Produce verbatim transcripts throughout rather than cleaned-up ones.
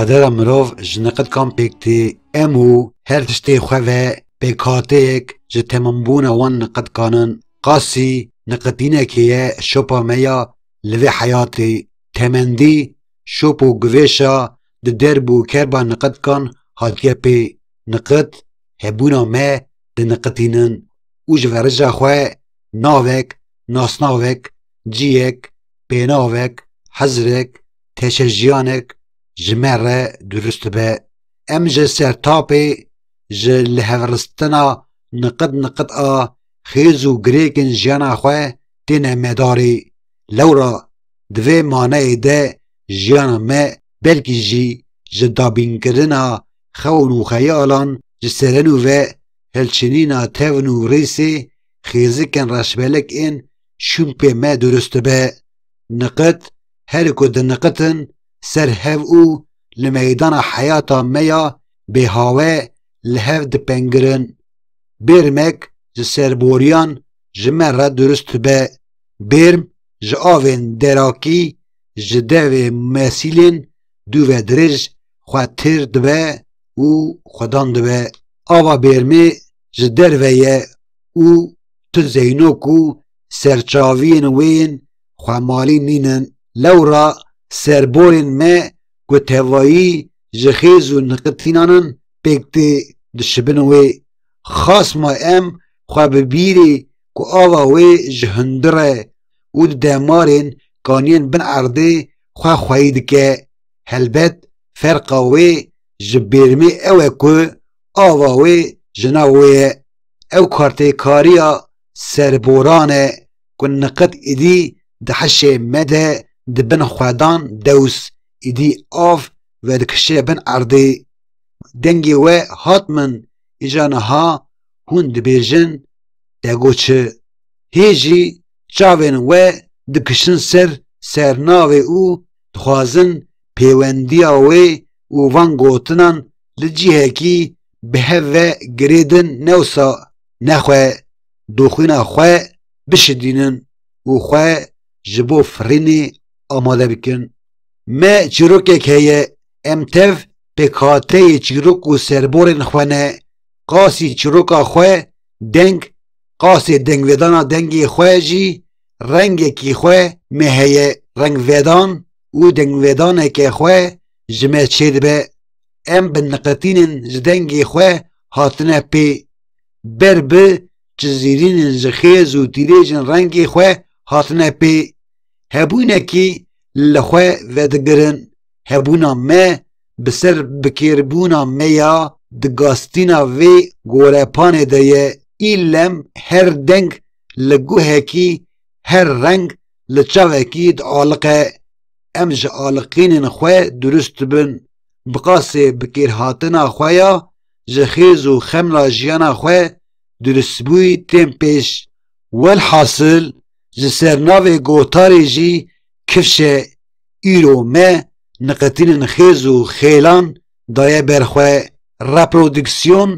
Qedera mirov ji niqitkan pêk tê. Em û her tiştê xwe ve pêkhateyek ji temampûna wan niqitkan in. Qasî niqitînekê ye şopa me ya li vê heyatê. Temendî şop û givêşa di derb û kerba niqitkan hatiye pê. Niqit hebûna me diniqitînin û ji verija xwe navek, nasnavek, ciyek, pênavek, hizrek, teşejiyanek ji me re durust dibe. Em ji sertapê, ji lihevrîstina niqit niqit a xêz û girêkên jiyana xwe têne medarê. Lewra di vê maneyê de jiyana me belkî jî ji dabînkirina xewn û xeyalan, ji serenû ve hilçinîna tevn û rîsê xêzikên reşbelek ên şûn pê me durust dibe. Niqit her ku diniqitin ser hev û li meydana heyata me ya bêhawe li hev dipengirin. Bêrmek ji serboriyan ji me re durust dibe. Bêrm ji avên derakî, ji devê mesîlên dû ve dirêj xwe têr dibe û xwedan dibe. Ava bêrmê ji derve ye û tu zeyno ku serçaviyên wê yên xwemalî nînin. Lewra serborên me ku tevayî ji xêz û niqitînan in pêk tê, dişibin wê. Xasma em xwe bi bîrê ku ava wê ji hundir e û di demarên kaniyên bin erdê xwe xweyî dike. Helbet ferqa wê ji bêrmê ew e ku ava wê ji nav wê ye. Ew kartêkariya serboran e ku niqit îdî di hişê me de di bin xwedan dews, îdî av vedikişe bin erdê. Dengê we hat min, îja niha hûn dibêjin te got çi? Hê jî çavên we dikişin ser sernavê û dixwazin pêwendiya wê û van gotinan li cihekî bi hev ve girêdin, newsa nexwe doxîna xwe bişidînin û xwe ji bo firînê amade bikin. Me çîrokek heye, em tev pêkhateyê çîrok û serborên xwe ne. Qasî çîroka xwe deng, qasê dengvedana dengê xwe jî rengekî xwe me heye. Rengvedan û dengvedaneke xwe ji me çêdibe. Em bi niqitînên ji dengê xwe hatine pê. Ber bi çizîrînên ji xêz û tîrêjên rengê xwe hatine pê. Hebûnekî li xwe vedigirin. Hebûna me bi ser bikêrbûna me ya di gastîna vê gorepanê de ye. Îlem her deng li guhekî, her reng li çavekî dialiqe. Em ji aliqînên xwe durust dibin. Bi qasê bikêrhatina xwe ya ji xêz û xemla jiyana xwe durustbûyî tên pêş. Welhasil, ji ser navê gotarê jî kifş e. Îro me niqitînên xêz û xêlan daye ber xwe. Reproduksiyon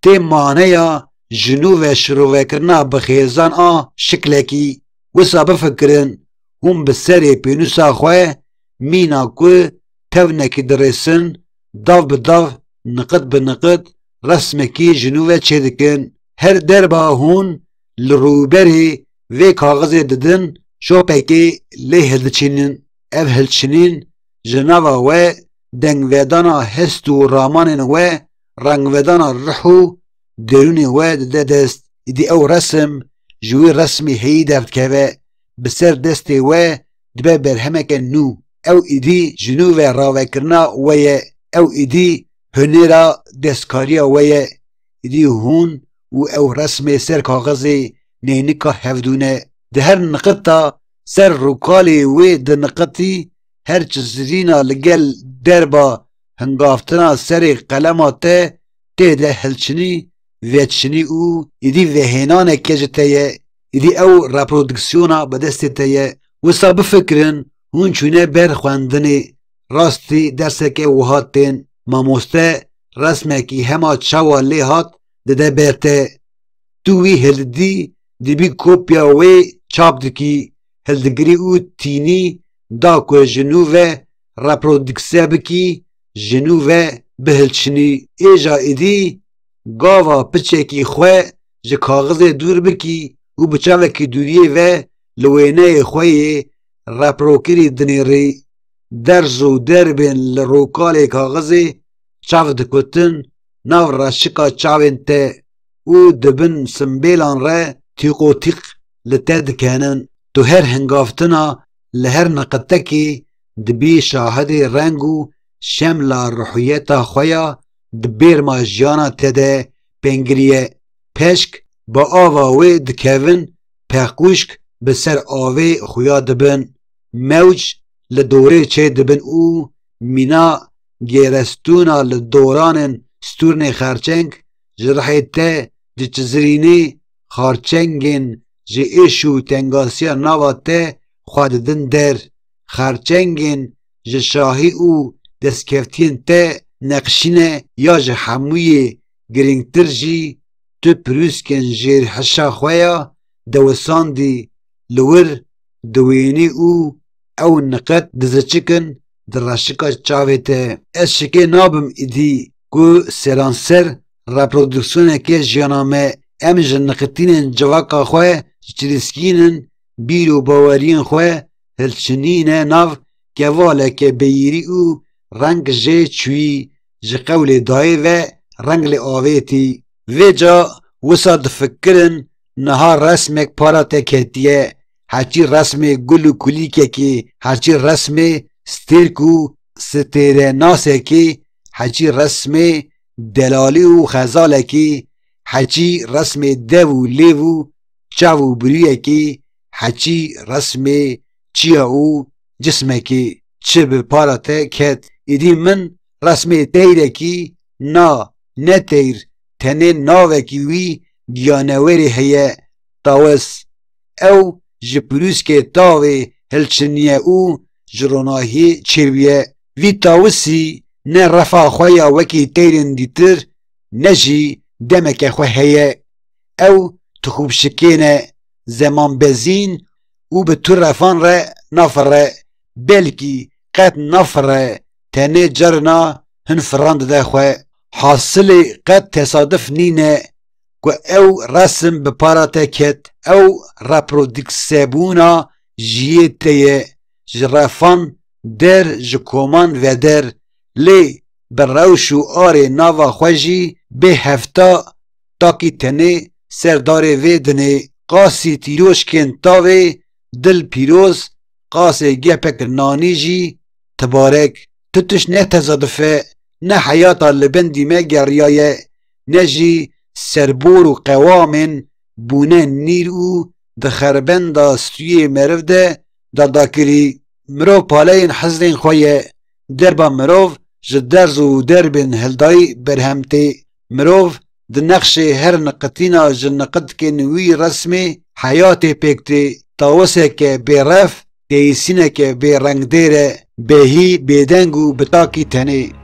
tê maneya ji nû ve şirovekirina bi xêzan a şiklekî. Wisa bifikirin, hûn bi serê pênûsa xwe mîna ku tewnekî dirêsin, dav bi dav, niqit bi niqit resmekî ji nû ve çêdikin. Her derba hûn li rûberê vê kaxizê didin, şopekê lê hildiçînin. Ev hilçinîn ji nava we dengvedana hest û ramanên we, rengvedana ruh û derûnê we dide dest. Îdî ew resim ji wî resmî heyî derdikeve, bi ser destê we dibe berhemeke nû. Ew îdî ji nû ve ravekirina we ye. Ew îdî hunêra destkariya we ye. Îdî hûn û ew resmê ser kaxizê neynika hevdû ne. Di her niqita ser rûkalê wê di niqitî her çizîrîna li gel derba hingavtina serê qelema te tê de hilçinî, veçinî û îdî vehênaneke ji te ye. Îdî ew reproduksiyona bi destê te ye. Wisa bifikirin, hûn çûne ber xwendinê. Rastî derseke wiha tên. Mamoste resmekî hema çawa lê hat dide ber te. Tu wî hildidî, dibî kopya wê çap dikî, hildigirî û tînî da ku ji nû ve reprodukse bikî, ji nû ve bihilçinî. Êja êdî gava piçekî xwe ji kaxizê dûr bikî û bi çavekî dûriyê ve li wêneyê xwe yê reprokirî dinêrî. Derz û derbên li rûkalê kaxizê çav dikutin nav reşika çavên te û di bin simbêlan re tîqotîq li te dikenin. Tu her hingavtina li her niqitekê dibî şahidê reng û şemla ruhiyeta xwe ya di bêrma jiyana te de pêngiriye. Peşk bi ava wê dikevin, pexkûşk bi ser avê xuya dibin. Mewc li dorê çê dibin û mîna gêrestûna li doranên stûrnê xerçeng ji rihê te diçizirînê, xarçengên ji êş û tengasiya nava te xwe didin der. Xerçengên ji şahî û destkeftiyên te neqşîne ya ji hemûyê girîngtir jî tu pirûskên jêrhişa xwe ya dewisandî li wir diwênî û ew niqet diziçikin di reşika çavê te. Ez şikê nabim îdî ku seranser reproduksiyoneke jiyana me, em ji niqitînên civaka xwe ji çirîskînin, bîr û baweriyên xwe hilçinîne nav kevaleke beyîrî û reng jê çûyî, ji qewlê dayê ve reng lê avêtî. Vêca wisa difikirin niha resmek para te ketiye, heçî resmê gul û kulîkekê, heçî resmê stêrk û stêrenasekê, heçî resmê delalî û xezalekê, heçî resmê dev û lêv û çav û birûyekê, heçî resmê çiya û cismekê çi bi para te ket. Îdî min resmê teyrekî na, ne teyr, tenê navekî wî giyanewêrê heye, tawis. Ew ji pirûskê tavê hilçiniye û ji ronahiyê çêbûye. Vî tawisî ne refa xwe ya wekî teyrên dîtir, ne jî demeke xwe heye. Ew tixûbşikêne, zemanbezîn û bi tu refan re nafire, belkî qet nafire, tenê carina hin firan dide xwe. Hasilê qet tesadif nîne ku ew resim bi para te ket, ew reproduksebûna jiyê te ye, ji refan der, ji koman veder, lê bi rewş û arê nava xwe jî bê hefta takî tenê ser darê vê dinê. Qasî tîroşkên tavê dil pîroz, qasê gepek nanî jî tibarek. Tu tişt ne tezadif e, ne heyata li bendî me geriyaye, ne jî serbor û qewamên bûne nîr û di xerbenda stûyê meriv de dadakirî. Mirov paleyên hizrên xwe ye. Derba mirov ji derz û derbên hildayî berhem tê. Mirov di nexşê her niqitîna ji niqitkên wî resmê heyatê pêk tê. Tawiseke bêref, keyîsîneke bêrengdêr e, bêhî, bêdeng û bi takî tenê.